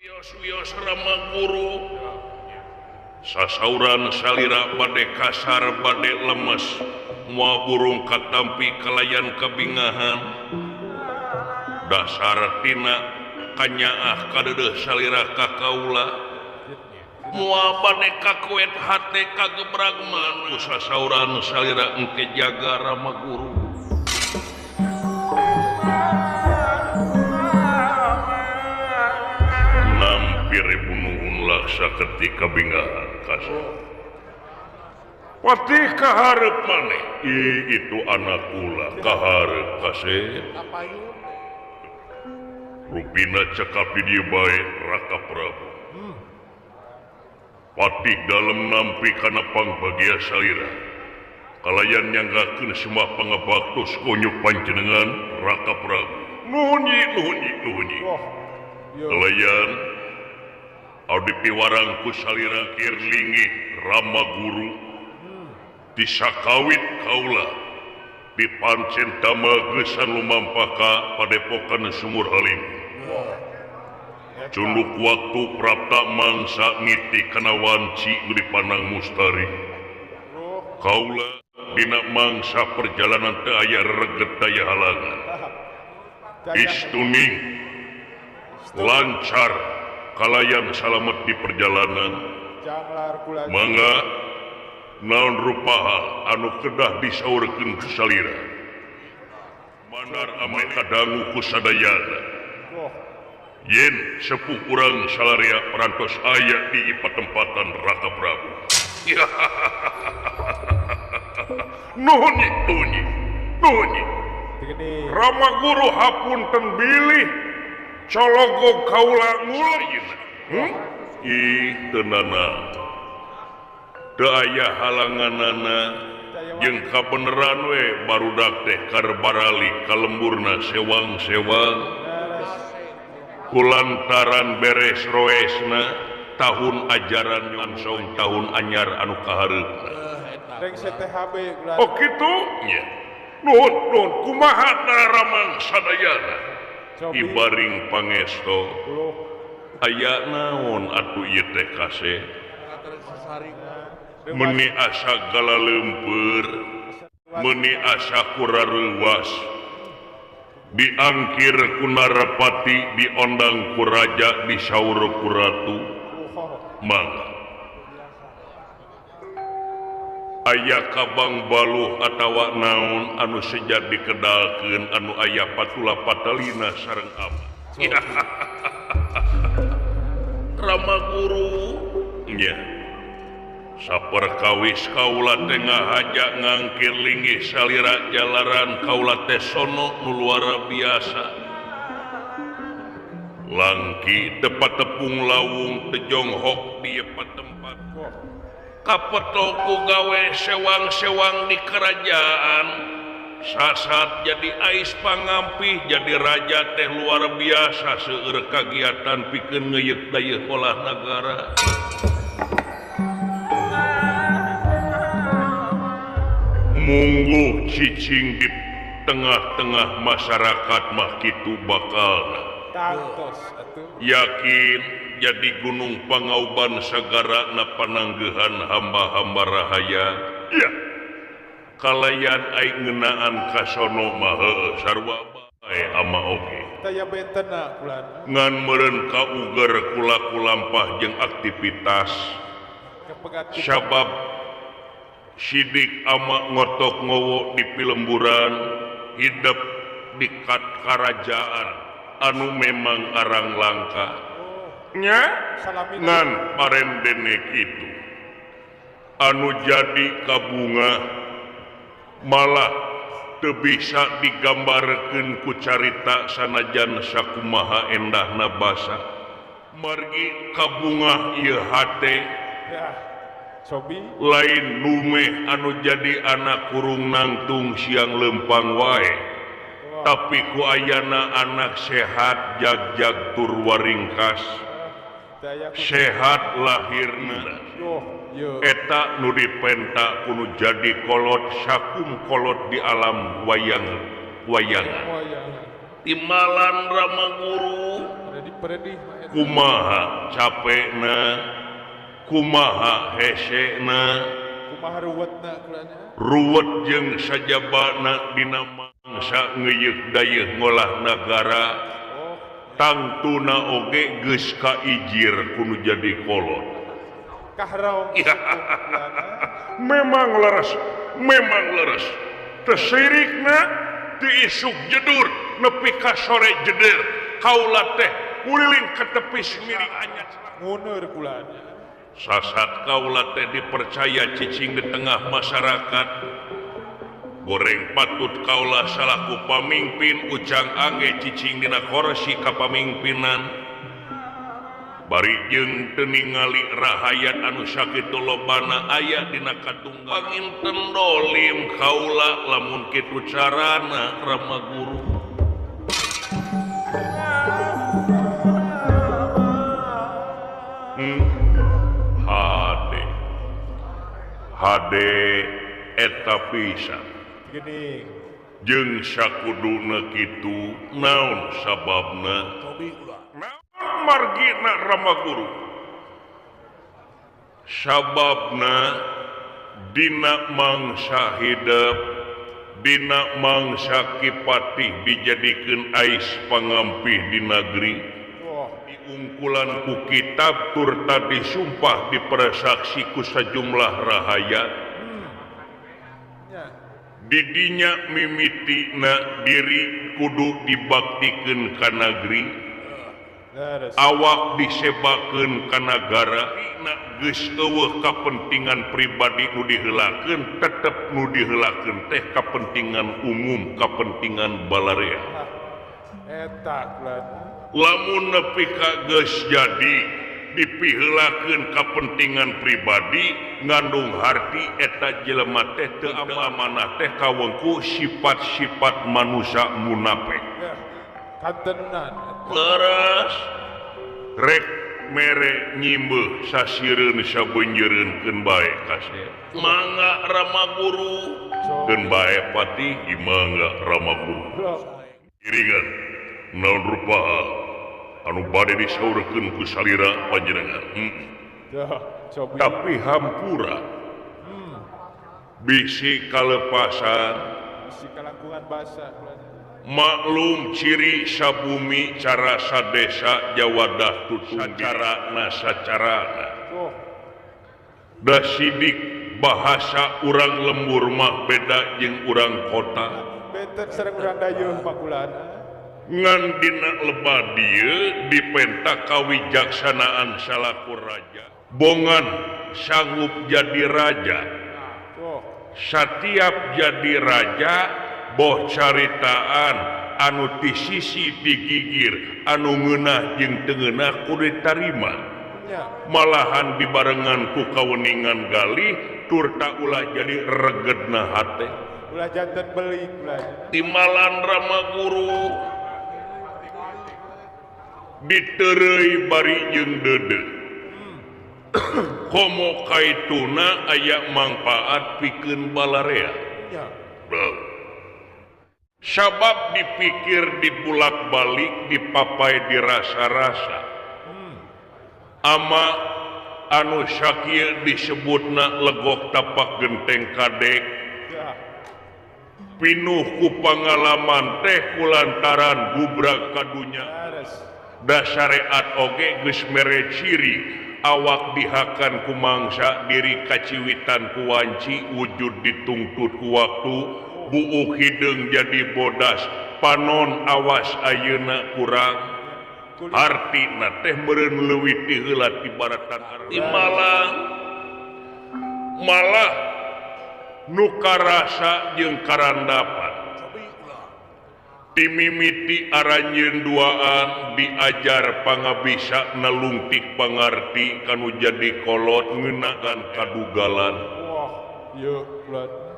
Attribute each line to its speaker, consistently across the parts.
Speaker 1: Wios-wios Rama Guru sasauran salira bade kasar bade lemes moal burung katampi kalayan kabingahan dasar tina kanyaah kadeudeuh salira ka kaula moal bade kakuet hate kagebrag man ku sasauran salira engke jaga Rama Guru. Nampi ribu nuhun laksa ketika bingahan kasih. Patih kaharep maneh. Itu anak kula kaharep kasih. Rupina cekap di dieu bae Raka Prabu. Patih dalem nampi kana pangbagia salira. Kalayan nyanggakeun semua pangebaktos konyuk panjenengan Raka Prabu. Nuhun nyi, nuhun nyi, nuhun nyi. Kalayan abdi piwarang ku salira keur linggih Rama Guru disakawit kaula dipancen damagesan lumampah ka padepokan Sumur Halim. Cunduk waktu prapta mangsa niti kana wanci nu dipandang mustari. Kaula dina mangsa perjalanan teu aya reget daya halangan. Istuning lancar kalayan salamet di perjalanan. Mangga naon rupa anu kedah disaurkeun ku salira. Mandar ame kadangu ku sadayana. Yen sepuh urang salaria parantos aya di patempatan Raka Prabu. Nuhun nyi, nuhun nyi, nuhun nyi. Rama Guru hapunten bilih cologo kaula ngulur. Ih teu nana. Teu aya halanganana jeung kabeneran we barudak teh karbarali ka lemburna sewang-sewang. Kulantaran beres roesna tahun ajaran nyongsong tahun anyar anu kahareupna. Oh kitu nya. Nuhun nuhun kumaha naramang sadayana. Ibaring pangesto aya naon atuh ieu teh kaseh. Meni asa galaleumpeur, meni asa kurareuwas. Diangkir ku Narapati, diondang ku raja, disaur ku ratu. Mangga aya kabang baluh atawa naon anu sejat dikedalkeun anu aya patula patalina sareng ama. Rama Guru nya saperkawis kaula teh ngahaja ngangkir linggih salira jalaran kaula teh sono nu luar biasa. Langki tepat tepung lawung tejonghok di tempat. Kapeto ku gawe sewang-sewang di kerajaan. Sasat jadi ais pangampih jadi raja teh luar biasa seueur kagiatan pikeun ngeuyeuk dayeuh olah nagara. Mungguh cicing di tengah-tengah masyarakat mah kitu bakalna. Yakin jadi gunung pangauban sagara na pananggehan hamba-hamba rahaya. Ya. Kalayan aing ngeunaan kasono mah heueuh sarua bae ama oge. Ngan meureun kauger kula kulampah jeung aktivitas. Sabab sidik ama ngotok ngowo di pilemburan hidup di karajaan anu memang arang langka nya ngan parendene kitu anu jadi kabunga malah teu bisa digambarkeun ku carita sanajan sakumaha endahna basa margi kabunga ieu hate lain lumeh anu jadi anak kurung nangtung siang lempang wae tapi ku ayana anak sehat jag-jag tur waringkas sehat lahirna eta nu dipenta kudu jadi kolot sakum kolot di alam wayang wayangan. Timalan Rama Guru kumaha capekna kumaha hesena
Speaker 2: kumaha ruwetna
Speaker 1: ruwet jeung sajabana dina mangsa ngeuyeuk dayeuh ngolah nagara tangtuna oge geus kaijir kudu jadi kolot. Memang leres, memang leres. Tesirikna ti isuk jedur nepi ka sore jeder. Kaula teh kuliling ka tepi sendiri anyar
Speaker 2: nguneur kulanya.
Speaker 1: Sasat kaula teh dipercaya cicing di tengah masyarakat. Goreng patut kaula salaku pamimpin ucang angge cicing dina korsi kapamimpinan. Bari jeung teu ningali rahayat anu sakitu lobana aya dina katunggal. Panginten dolim kaula lamun kitu carana Rama Guru. Hade hade eta pisan.
Speaker 2: Geuning.
Speaker 1: Jeung sakuduna kitu naon sababna? Margina Rama Guru sababna dina mangsa hidep dina mangsa Kipatih dijadikeun ais pangampih di nageri diungkulan ku kitab tur tadi sumpah diperesaksi ku sajumlah rahayat didinya mimitina diri kudu dibaktikeun ka nageri awak disebakeun ka nagara geus eueuh kapentingan pribadi nu diheulakeun tetep nu diheulakeun teh kapentingan umum kapentingan balarea
Speaker 2: eta
Speaker 1: lamun nepi ka geus jadi dipiheulakeun kapentingan pribadi ngandung harti eta jelema teh teu amanah teh kawengku sifat-sifat manusia munafik. Leres rek mere nyimbe sasireun sabeunjeureun keun bae kasih mangga Rama Guru keun bae patih mangga Rama Guru iringan naon rupa anu bade disaurkeun ku salira panjenengan. Tapi hampura bisi kalepasan
Speaker 2: bisi kalangkungan basa.
Speaker 1: Maklum ciri sabumi cara sadesa jawadah tutu sacarana sacarana da sidik bahasa urang lembur mah beda jeung urang kota
Speaker 2: benten sareng urang dayeuh makulana
Speaker 1: ngan dina lebah dieu dipenta kawijaksanaan salaku raja bongan sanggup jadi raja satiap jadi raja boh caritaan anu ti sisi digigir anu ngeunah jeung teu ngeunah kudu ditarima malahan dibarengan ku kaweningan galih turta ulah jadi regedna hate
Speaker 2: ulah janten belik ulah
Speaker 1: timalan Rama Guru diteureuy bari jeung deudeuh komo kaituna aya mangpaat pikeun balarea. Sabab dipikir dibulak-balik dipapai dirasa-rasa ama anu sakieu disebutna legok tapak genteng kadek pinuh ku pangalaman teh kulantaran gubrak ka dunya da syariat oge geus mere ciri awak dihakan ku mangsa diri kaciwitan ku wanci wujud ditungtut ku waktu buuk hideung jadi bodas panon awas ayeuna kurang artina teh meureun leuwih ti heula ti baratan Malang malah nu karasa jeung karandapan timimiti aranjeun duaan diajar pangabisa nalungtik pangarti kanu jadi kolot ngeunaan kadugalan.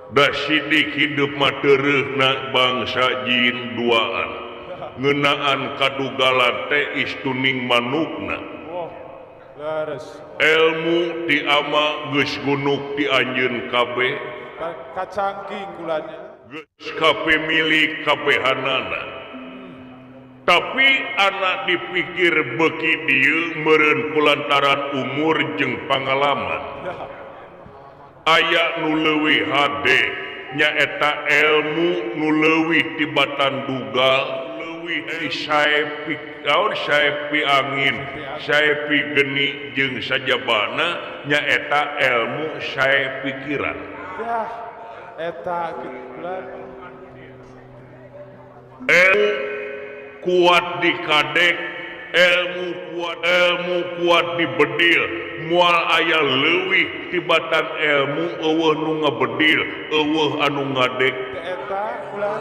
Speaker 1: Da sidik hidup mah tereuhna bangsa jin duaan ngeunaan kadugalan teh istuning manukna ilmu ti ama geus gunuk ti anjeun kabeh
Speaker 2: kacangking kulanya
Speaker 1: geus kapemilik kabehanana Tapi anak dipikir beki dieu meureun kulantaran umur jeung pangalaman. Aya nu leuwih hade nyaeta ilmu nu leuwih tibatan dugal, leuwih ti saepi kaur, saepi angin, saepi geni jeung sajabana nyaeta ilmu sae pikiran.
Speaker 2: Yah, eta kitu.
Speaker 1: Ilmu kuat di kadek, ilmu kuat di bedil, moal aya leuwih tibatan ilmu eueuh nu ngabedil, eueuh anu ngadek.
Speaker 2: Eta kula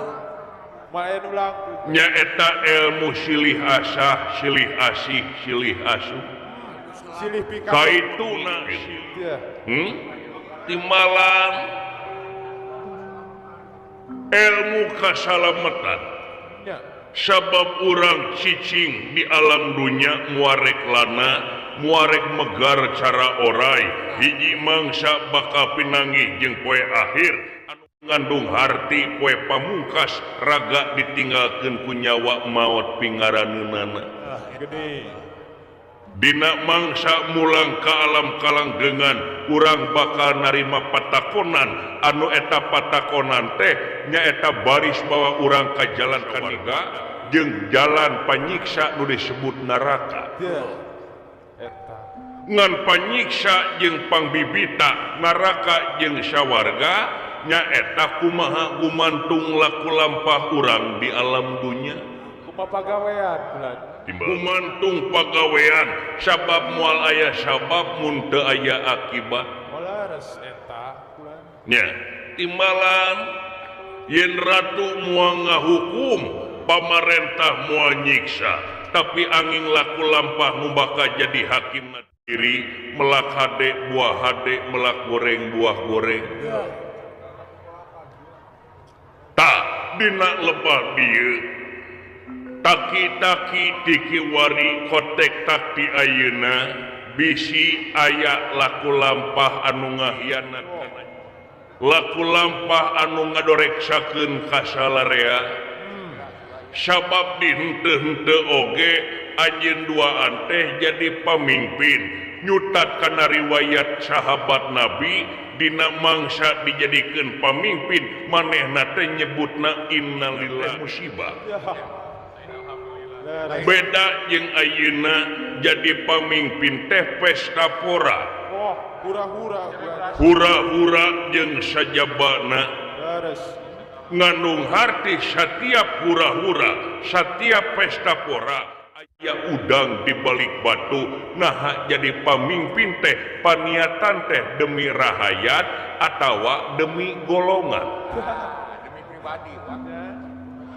Speaker 2: moal aya nu langkung.
Speaker 1: Nyaeta ilmu silih asah, silih asih, silih asuh.
Speaker 2: Silih pika.
Speaker 1: Kaituna. Timalan ilmu kasalametan. Sabab urang cicing di alam dunya muarek lana, muarek megar cara orai, hiji mangsa bakal pinanggih jeung poe akhir anu ngandung harti poe pamungkas raga ditinggalkeun ku nyawa maot pingaraneunana.
Speaker 2: Gede.
Speaker 1: Dina mangsa mulang ka alam kalanggengan urang bakal narima patakonan anu eta patakonan teh nyaeta baris bawa urang ka jalan kaniga jeung jalan panyiksa nu disebut neraka. Ngan panyiksa jeung pangbibita neraka jeung sawarga nyaeta kumaha gumantung laku lampah urang di alam dunya.
Speaker 2: Kumaha pagawean bulan.
Speaker 1: Gumantung pagawean sabab moal aya sabab mun teu aya akibat.
Speaker 2: Leres eta bulan.
Speaker 1: Nya timbalan yen ratu moal ngahukum, pamarentah moal nyiksa, tapi angin laku lampah nu bakal jadi hakim diri, melak hade buah hade, melak goreng buah goreng. Tak dina lebah dieu taki-taki dikiwari kotek takti ayeuna bisi aya laku lampah anu ngahianat, laku lampah anu ngadoreksakeun ka salarea. Sabab di henteu-henteu oge anjeun duaan teh jadi pamimpin nyutat kana riwayat sahabat Nabi dina mangsa dijadikeun pamimpin manehna teh nyebutna innalillahi musibah. Beda jeung ayeuna jadi pamimpin teh pesta pora, hura-hura jeung sajabana ngandung harti setiap hura-hura, setiap pesta pora aya udang di balik batu. Nah jadi pamimpin teh paniatan teh demi rahayat atawa demi golongan.
Speaker 3: Demi pribadi.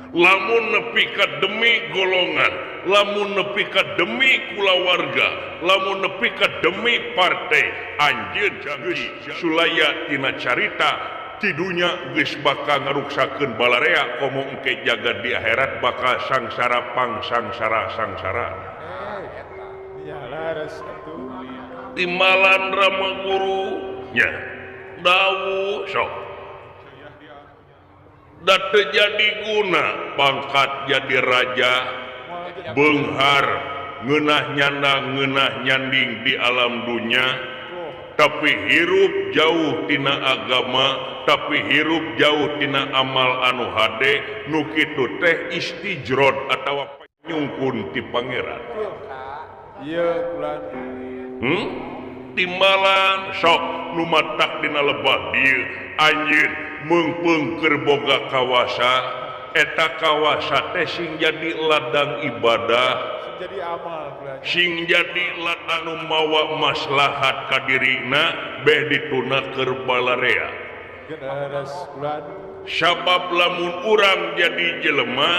Speaker 1: Lamun nepi ka demi golongan, lamun nepi ka demi kulawarga, lamun nepi ka demi partai, anjeun geus sulaya tina carita tidunya geus bakal ngaruksakeun balarea komo engke jaga di akhirat bakal sangsara pang sangsara sangsara.
Speaker 2: Ya leres atuh.
Speaker 1: Timbalan Rama Guru nya dawuh sok da teu jadi guna pangkat jadi raja beunghar ngeunah nyandang ngeunah nyanding di alam dunya, tapi hirup jauh tina agama, tapi hirup jauh tina amal anu hade nu kitu teh istijrod atawa panyungkun ti pangeran.
Speaker 2: Ieu kula.
Speaker 1: Timbalan sok nu matak dina lebah dieu anjeun meungpeung keur boga kawasa, eta kawasa teh sing jadi ladang ibadah,
Speaker 2: sing jadi amal,
Speaker 1: sing jadi ladang nu mawa maslahat ka dirina beh dituna keur balarea. Sabab lamun urang jadi jelema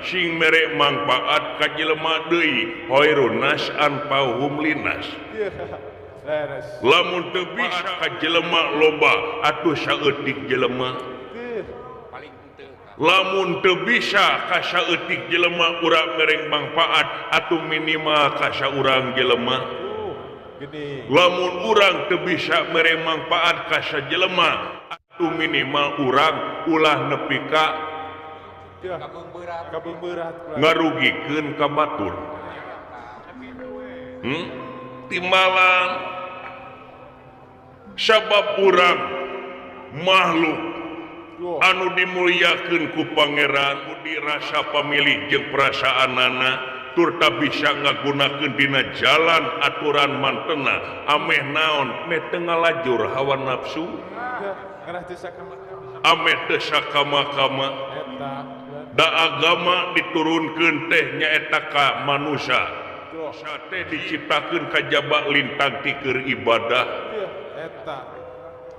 Speaker 1: sing mere mangpaat ka jelema deui, khairun nas anfa'uhum linas. Lamun teu bisa ka jelema loba atuh saeutik jelema. Lamun teu bisa ka saeutik jelema urang mereng mangpaat atuh minimal ka saurang jelema. Lamun urang teu bisa mereng mangpaat ka sajelema atuh minimal urang ulah nepi ka Ngarugikeun ka batur. Timbalan sabab urang makhluk anu dimuliakeun ku pangeran dirasa pamilih jeung perasaanana turta bisa ngagunakeun dina jalan aturan mantena ameh naon meh teu ngalajur hawa nafsu ameh teu sakama-kama da agama diturunkeun teh nyaeta ka manusia teh diciptakeun kajaba lintang ti keur ibadah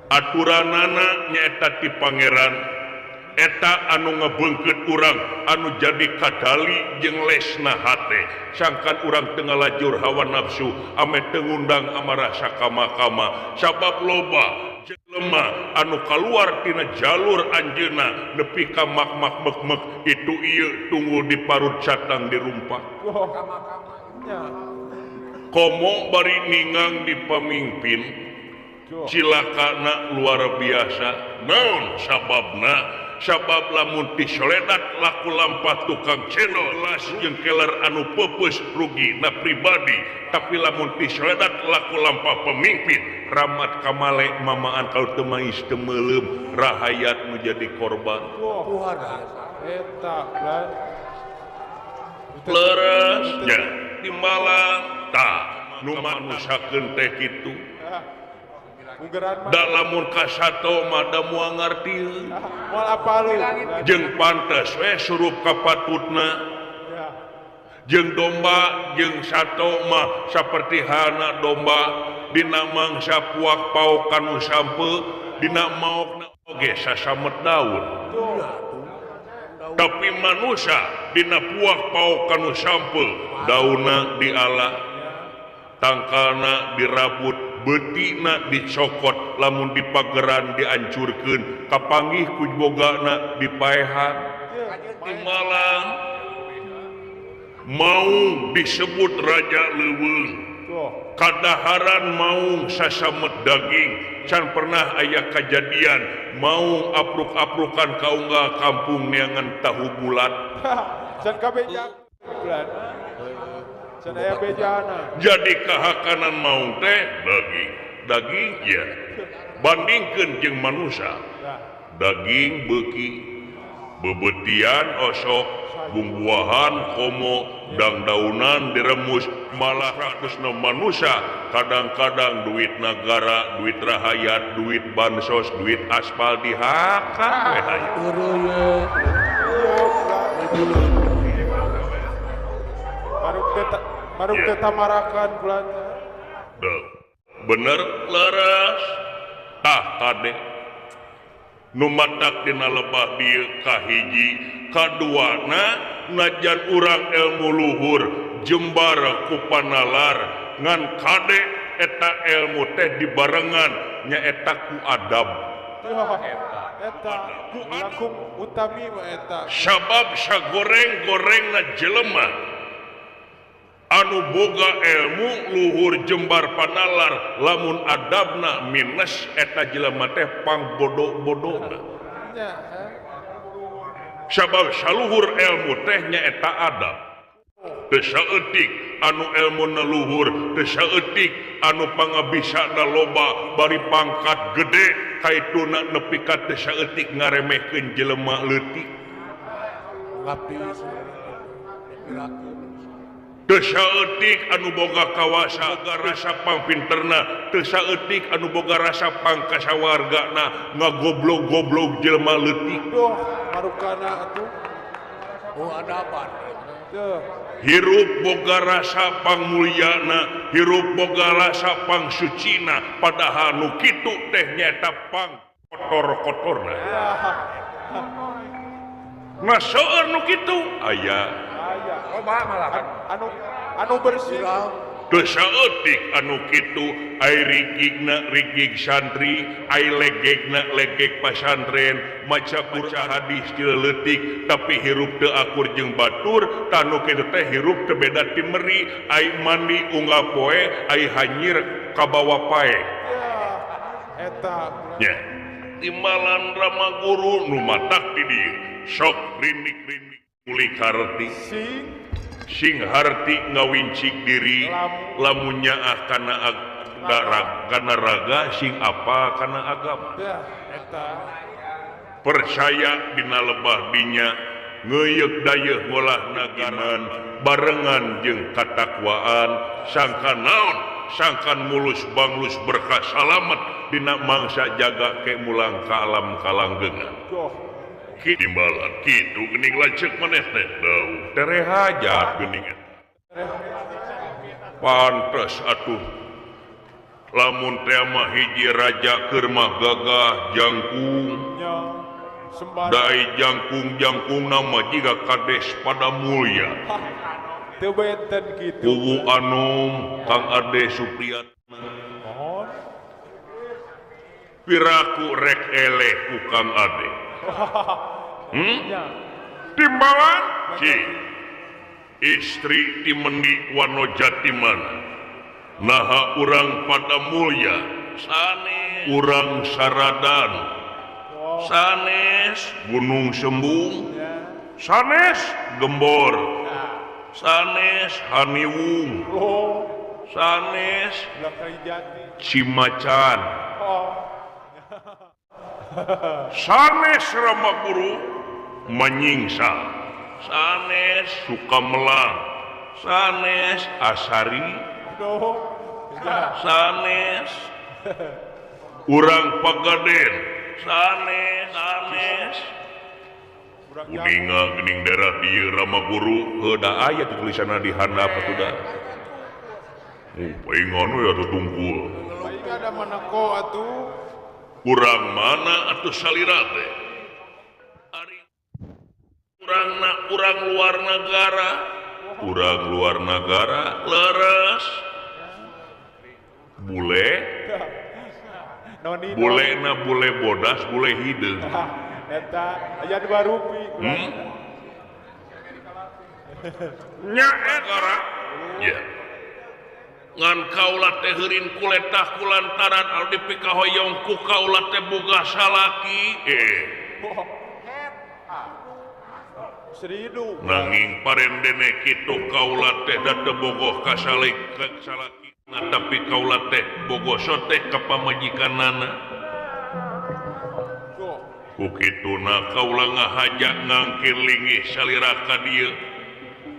Speaker 1: aturanana nyaeta ti pangeran eta anu ngebeungkeut urang anu jadi kadali jeung lesna hate sangkan urang teu ngalajur hawa nafsu ameh teu ngundang amarah sakama-kama sabab loba jelema anu kaluar tina jalur anjeunna nepi ka mak-mak mek-mek itu ieu tunggul di parut catang dirumpak komo bari ningang di pamimpin cilakana luar biasa naon sababna sabab lamun disoledat laku lampah tukang cendol las jeung keler anu peupeus rugi na pribadi tapi lamun disoledat laku lampah pemimpin ramat kamale mamaan kalau teu mais teu meuleum rahayat menjadi korban
Speaker 2: eta
Speaker 1: leres nya timbalan tah nu manusakeun teh kitu da lamun kasato mah da moal ngarti
Speaker 2: moal apalun
Speaker 1: jeung pantes we surup ka patutna jeung domba jeung sato mah saperti halna domba dina mangsa puak paok kanu sampe dina maokna oge sasamet daun tapi manusia dina puak paok kanu sampe daunna diala tangkalna dirabut betina dicokot lamun dipageran diancurkeun kapanggih ku bogana dipaehan timbalan maung disebut raja leuweung kadaharan maung sasamet daging can pernah aya kajadian maung apruk-aprukan ka unggal kampung neangan tahu bulat
Speaker 2: can kabeh bulat
Speaker 1: jadi kahakanan maung teh daging daging ya bandingkeun jeung manusia daging beuki bebetian osok bumbuahan komo dangdaunan diremus malah ratusna manusia kadang-kadang duit negara duit rahayat duit bansos duit aspal dihakan we hayang
Speaker 2: baru tetamarakan bulan
Speaker 1: bener leres tah kade nu matak dina lebah dieu kahiji kaduana najan urang ilmu luhur jembar ku panalar ngan kade eta ilmu teh dibarengan nyaeta ku adab
Speaker 2: eta langkung utami mah eta
Speaker 1: sabab sagoreng-gorengna jelema anu boga ilmu luhur jembar panalar lamun adabna minus eta jelema teh pang bodoh-bodohna sabab saluhur ilmu teh nyaeta adab teu saeutik anu ilmuna luhur teu saeutik anu pangabisana loba bari pangkat gede kaituna nepi ka teu saeutik ngaremehkeun jelema leutik teu saeutik anu boga kawasa boga rasa pangpinterna teu saeutik anu boga rasa pangkasawargana ngagoblog-goblog jelema leutik
Speaker 2: marukana atuh
Speaker 3: oh adaban
Speaker 1: hirup boga rasa pangmulyana hirup boga rasa pangsucina padahal nu kitu teh nyaeta pang kotor-kotorna nah seueur nu kitu aya
Speaker 2: anu anu bersih
Speaker 1: teu saeutik anu kitu ai rigigna rigig santri ai legegna legeg pasantren maca Quran hadis leutik tapi hirup teu akur jeung batur tah nu kitu teh hirup teu beda ti meri ai mandi unggal poe ai hanyir kabawa pae
Speaker 2: eta
Speaker 1: nya Timbalan Rama Guru nu matak di dieu sok rindik-rindik kulik harti sing harti ngawincik diri lamun nyaah kana kana raga sing apa kana agama percaya dina lebah dinya ngeuyeuk dayeuh ngolah nagaran barengan jeung katakwaan sangkan naon sangkan mulus banglus berkah salamet dina mangsa jaga ke mulang ka alam kalanggengan timbalan kitu geuning lanceuk maneh teh dau tere hajat geuning pantes atuh lamun teh mah hiji raja keur mah gagah jangkung dai jangkung-jangkung nama jiga kades pada mulia
Speaker 2: teu benten kitu
Speaker 1: kuwu anum Kang Ade Supriyatna piraku rek eleh ku Kang Ade timbalan ci istri ti Mendi Wanojati mana naha urang pada mulia sanes urang Saradan sanes Gunung Sembung sanes Gembor sanes Haniwung sanes Cimacan sanes Rama Guru menyingsa sanes Sukamelang sanes Asari sanes urang Pagaden sanes sanes uninga geuning daerah dieu Rama Guru heuh da aya tulisanna di handap atuh da paingan we atuh tungkul
Speaker 2: ada manako atuh
Speaker 1: urang mana atuh salira teh ari urangna urang luar negara urang luar negara leres bule bulena bule bodas bule hideung
Speaker 2: eta aya dua rupi
Speaker 1: nya eta ya ngan kaula teh heurin kuletah kulantaran al dipikahoyong ku kaula teh boga salaki
Speaker 2: seridu
Speaker 1: nanging parendene kitu kaula teh da teu bogoh ka salaki tapi kaula teh bogoh sote ka pamajikanana ku kituna kaula ngahaja ngangkir lingih salira ka dieu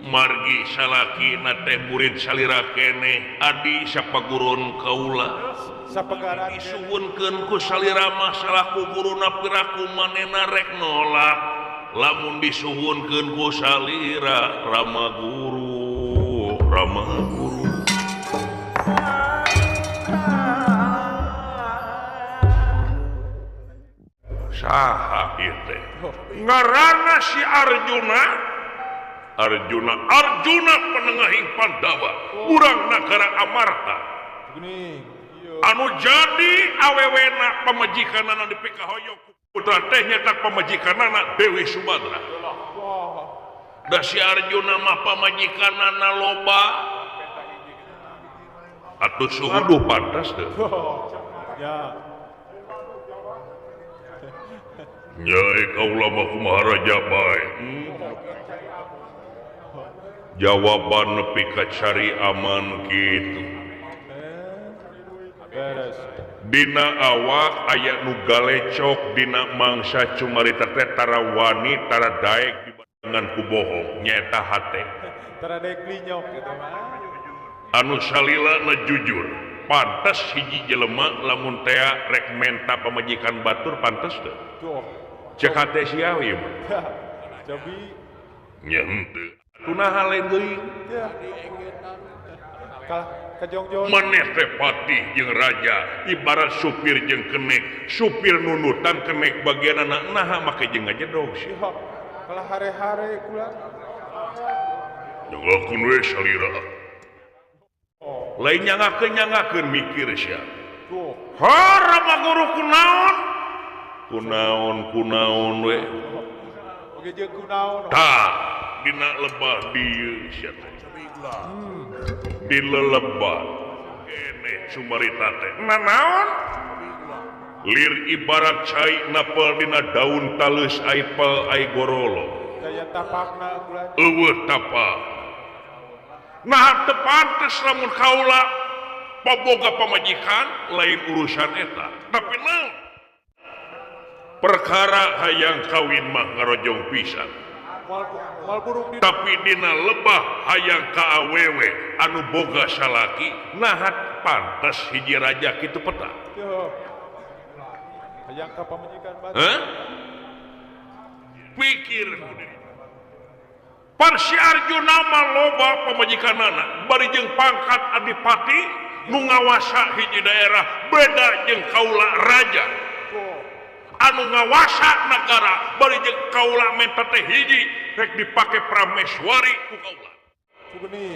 Speaker 1: margi salaki na teh murid salira keneh adi sapaguron kaula
Speaker 2: sapagaran
Speaker 1: disuwunkeun ku salira mah salaku guruna piraku manehna rek nolak lamun disuwunkeun ku salira Rama Guru Rama Guru saha ieu teh ngaranna si Arjuna Arjuna Arjuna penengahing Pandawa urang nagara Amarta anu jadi awewena pamajikanana dipikahoyong putra teh nyetak pamajikanana Dewi Subadra da si Arjuna mah pamajikanana loba atuh suhuduh pantas teu
Speaker 2: ya
Speaker 1: nyai kaula mah kumaha raja bae jawaban nepi ka cari aman kitu dina awak aya nu galecok dina mangsa cumarita teh tara wani tara daek dibarengan ku bohong nyaeta hate
Speaker 2: tara daek linyok kitu
Speaker 1: anu salila na jujur pantes hiji jelema lamun tea rek menta pamajikan batur pantes teu cek hate sia ieu mah
Speaker 2: cobi
Speaker 1: nya henteu kunaha lain deui maneh teh patih jeung raja ibarat supir jeung kenek supir nunutan kenek bagianana naha make jeung ngajedog sia
Speaker 2: kalah hare-hare kula
Speaker 1: nyangakeun we salira lain nyangakeun mikir sia ha Rama Guru kunaon kunaon kunaon we
Speaker 2: oge jeung kunaon
Speaker 1: tah dina lebah dieu sia teh di lelebah kene sumarita teh nanaon Lir ibarat cai napel dina daun talus aipel ai gorolo.
Speaker 2: Daya tapakna ulah.
Speaker 1: Eueuh tapak. Nah teu pantes lamun kaula paboga pamajikan lain urusan eta. Tapi naon? Perkara hayang kawin mah ngarojong pisan. Tapi dina lebah hayang ka awewe anu boga salaki nah pantes hiji raja kitu peta.
Speaker 2: Hayang ka pamajikan batur.
Speaker 1: Hah? Pikir Parsi Arjuna mah loba pamajikanana bari jeung pangkat adipati nu ngawasa hiji daerah beda jeung kaula raja. Anu ngawasa nagara bari jeung kaula menta teh hiji rek dipake prameswari ku kaula.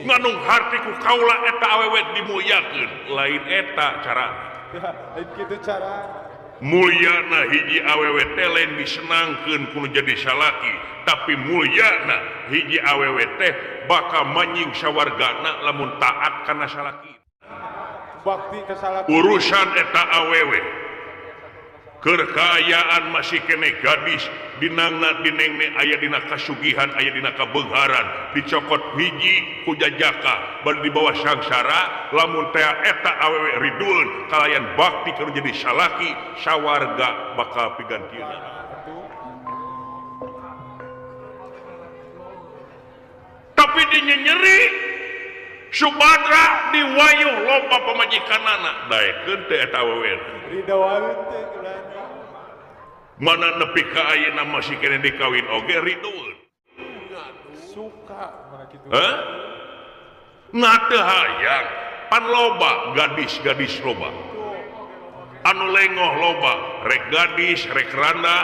Speaker 1: Nganung harti ku kaula eta awewe dimulyakeun lain eta cara.
Speaker 2: Lain kitu cara.
Speaker 1: Mulyana hiji awewe teh lain disenangkeun kudu jadi salaki, tapi mulyana hiji awewe teh bakal manying sawargana lamun taat kana salaki.
Speaker 2: Bakti ka salaki.
Speaker 1: Urusan eta awewe keur kaayaan masih kene gadis dinangna dinengne aya dina kasugihan aya dina kabeungharan dicokot hiji ku jajaka bari dibawa sangsara lamun teh eta awewe ridueun kalayan bakti keur jadi salaki sawarga bakal pigantieun. Tapi dinyenyeri Subadra diwayuh loba pamajikanana daekeun teh eta awewe.
Speaker 2: Ridoan teh
Speaker 1: mana nepi ka ayeuna masih kene dikawin oge ridueun.
Speaker 2: Suka mana kitu.
Speaker 1: Hah? Nah teu hayang pan loba gadis-gadis loba. Anu lengoh loba, rek gadis, rek randa.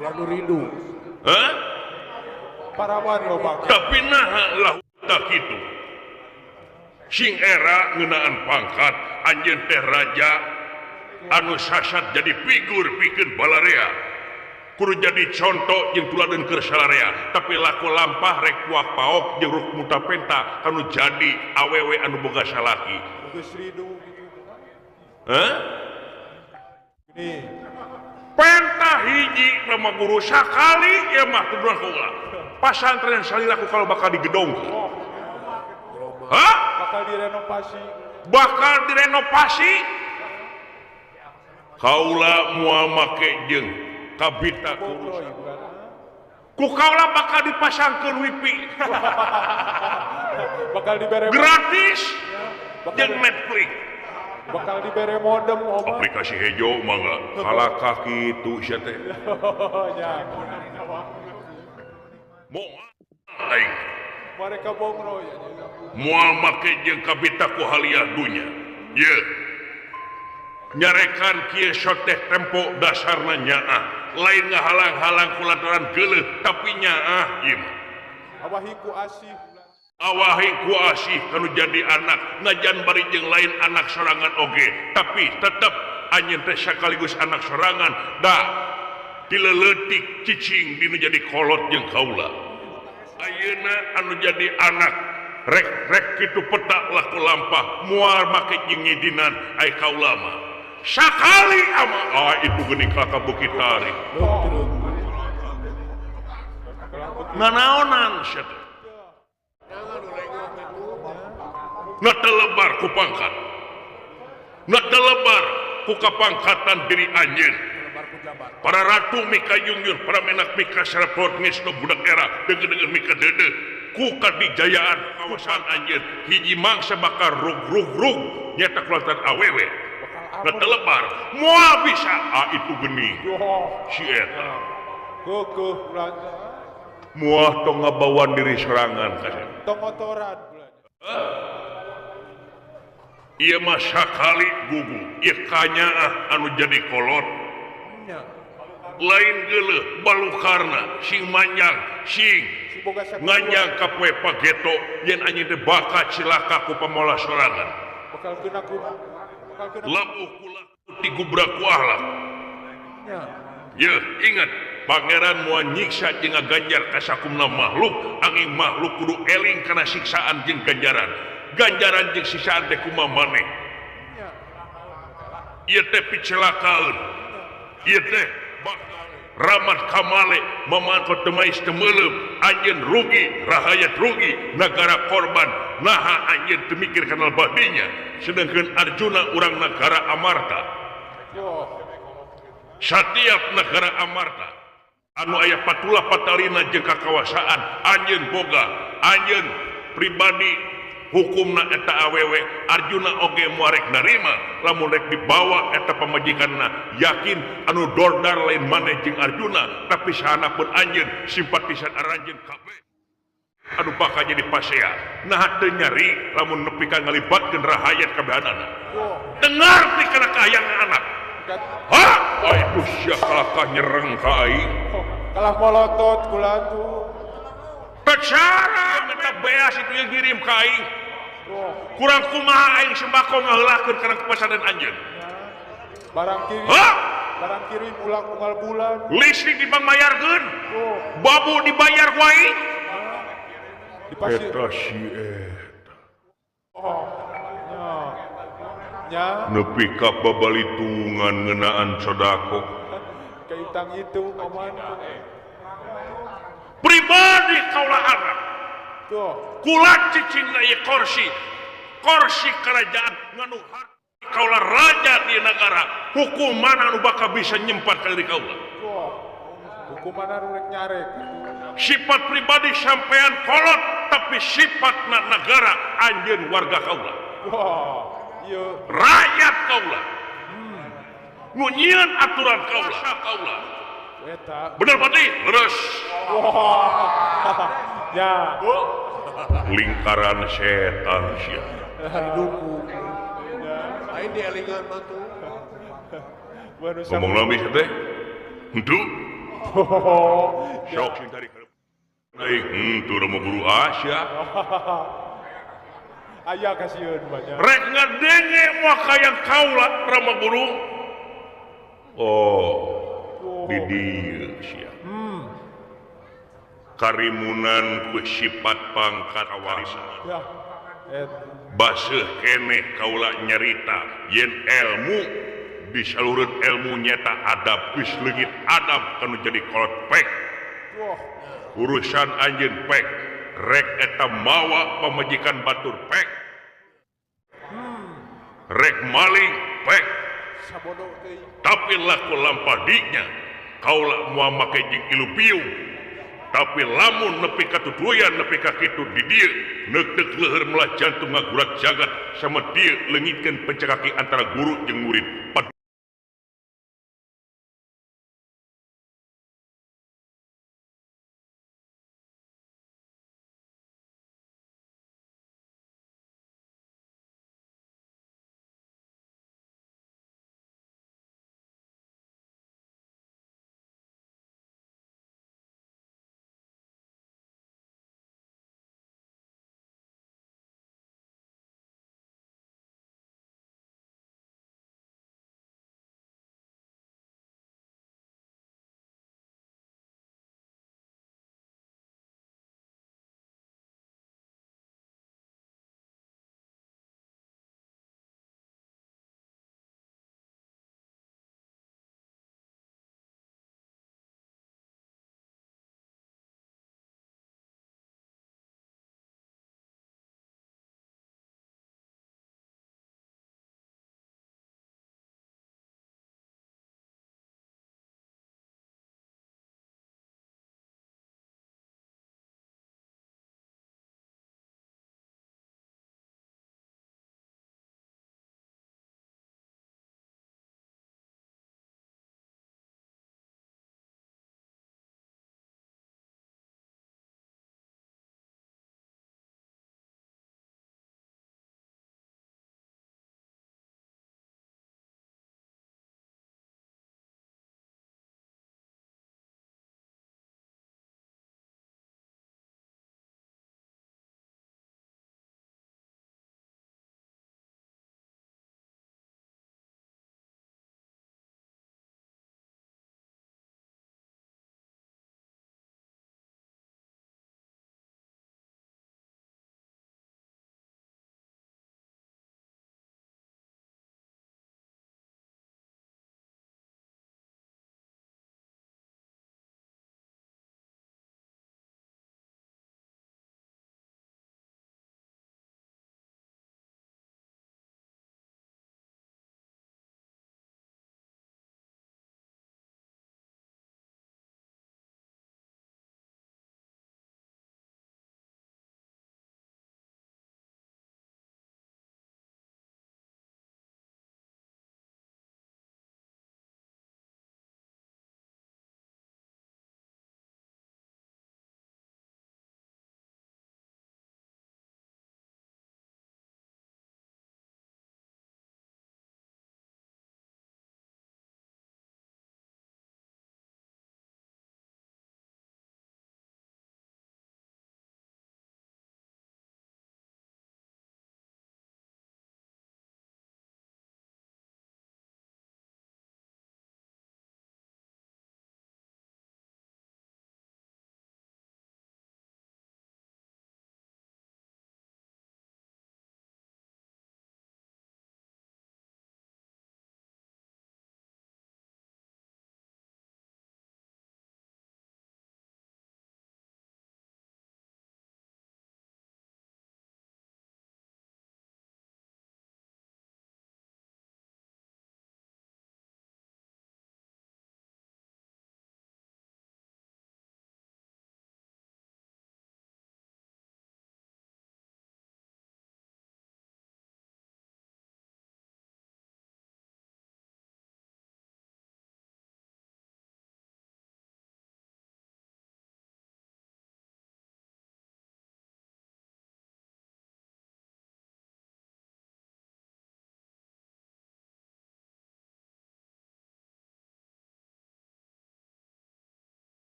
Speaker 3: Ulah nu rindu.
Speaker 1: Hah?
Speaker 2: Parawan loba.
Speaker 1: Tapi naha lah tak kitu. Sing era ngeunaan pangkat anjeun teh raja anu sasat jadi figur pikeun balarea kudu jadi contoh jeung tuladeun keur salarea tapi laku lampah rek kuak paok jeung ruk muta penta anu jadi awewe anu boga salaki
Speaker 2: geus ridu kitu.
Speaker 1: Hah?
Speaker 2: Ini
Speaker 1: penta hiji mah guru sakali ieu mah tuduhan kaula pasantren salila ku kalau bakal digedong. Hah?
Speaker 2: Bakal direnovasi.
Speaker 1: Bakal direnovasi. Kaula moal make jeung kabita kurusan. Ku kaula bakal dipasangkeun wifi.
Speaker 2: Bakal dibere
Speaker 1: gratis jeung Netflix.
Speaker 2: Bakal dibere modem oma.
Speaker 1: Aplikasi hejo mangga kalakah kitu sia teh. Moal aing.
Speaker 2: Mereka bongro ya.
Speaker 1: Moal make jeung kabita ku haliah dunya. Ye. Nyarekan kieu soteh tempo dasarna nyaah. Lain ngahalang-halang kulantaran geuleuh tapi nyaah ieu mah.
Speaker 2: Awahi ku asih.
Speaker 1: Awahi ku asih kanu jadi anak najan bari jeung lain anak sorangan oge, tapi tetep anjeun teh sakaligus anak sorangan da dileuletik cicing dinu jadi kolot jeung kaula. Ayeuna anu jadi anak rek-rek kitu petak laku lampah moal make jeung ngidinan ai kaula mah. Sakali ama ah itu geuning ka bukit tarik. Nanaonan sia teh. Na telebar ku pangkat. Na telebar ku kapangkatan diri anjeun. Para ratu mika jungjun, para menak mika serapot ngesno budak era deungeun mika deudeuh ku kadijayaan kawasan anjeun hiji mangsa bakal rug-rug-rug nyata kulantaran awewe. Na telebar moal bisa ah itu geuning si eta.
Speaker 2: Keukeeh belanja.
Speaker 1: Moal tong ngabawan diri sorangan kasep.
Speaker 2: Tong ngotoran belanja.
Speaker 1: Ieu mah sakali gugu, ieu kanyaah anu jadi kolot. Lain geuleuh balukarna sing manjang sing nganjang ka poe pageto yen anjeun teh bakal cilaka ku pamolah sorangan.
Speaker 2: Bakal kena ku
Speaker 1: labuh kula digubrak ku akhlak. Ye, ingat pangeran moal nyiksa jeung ngaganjar ka sakumna makhluk, angin makhluk kudu eling kana siksaan jeung ganjaran. Ganjaran jeung siksaan teh kumaha maneh. Ieu teh picelakaeun. Ieu teh Ramat Kamale mamangko temais temelem anjeun rugi, rahayat rugi, nagara korban. Naha anjeun teu mikir kana badinya, sedangkan Arjuna urang nagara Amarta. Satiap nagara Amarta anu aya patula patalina jeung kakawasaan anjeun boga, anjeun pribadi hukumna eta awewe. Arjuna oge moal rek narima lamun rek dibawa eta pamajikanna, yakin anu dordar lain maneh jeung Arjuna, tapi sahana pun anjeun simpatisan aranjeun kabeh anu bakal jadi pasea. Nah teu nyari lamun nepi ka ngalibatkeun rahayat kabehanana. Dengar ti kana kahayangan anak. Ha, itu sia kalakah nyereng ka aing.
Speaker 2: Kalah molotot kula tuh.
Speaker 1: Pecara minta beas itu yang ngirim ka aing. Kurang kumaha aing sembako ngaheulakeun kana kepasaran anjeun.
Speaker 2: Barang kirim.
Speaker 1: Hah?
Speaker 2: Barang kirim ulang unggal bulan.
Speaker 1: Listrik dipangmayarkeun. Babu dibayar ku aing.
Speaker 2: Dipasir.
Speaker 1: Eta si eta.
Speaker 2: Oh. Nya. Nya.
Speaker 1: Nepi ka babalitungan ngeunaan sodako.
Speaker 2: Kaitang itu paman.
Speaker 1: Pribadi kaula anak.
Speaker 2: Tuh.
Speaker 1: Kula cicing na ieu kursi. Kursi kerajaan nganu hak kaula raja di negara. Hukuman anu bakal bisa nyempat ka diri kaula.
Speaker 2: Tuh. Hukuman anu rek nyarek.
Speaker 1: Sifat pribadi sampean kolot, tapi sifat na negara anjeun warga kaula.
Speaker 2: Wah, iya.
Speaker 1: Rakyat kaula. Nu nyieun aturan kaula. Kaula.
Speaker 2: Eta.
Speaker 1: Bener pati? Leres.
Speaker 2: Wah. Ya.
Speaker 1: Lingkaran setan sia.
Speaker 3: Hidupku. Lain dielingan mah tuh.
Speaker 1: Ngomong lami teh. Henteu. Sok sing tarik. Aing henteu Romo Guru Asya.
Speaker 2: Aya kasieun banyak.
Speaker 1: Rek ngadenge moal kayang kaula Romo Guru. Oh, di dieu sia. Karimunan ku sifat pangkat warisan.
Speaker 2: Ya.
Speaker 1: Baseuh keneh kaula nyarita yen ilmu disalureun ilmu nyata adab geus leungit adab kanu jadi kolot pek. Urusan anjeun pek, rek eta mawa pamajikan batur pek. Rek maling pek. Tapi laku lampadinya kaula moal make jeung ilu piung. Tapi lamun nepi ka tutuyan nepi ka kitu di dieu neuk-neuk leuheur melah jantung ngagurat jagat sama dieu leungitkeun pencakaki antara guru jeung murid.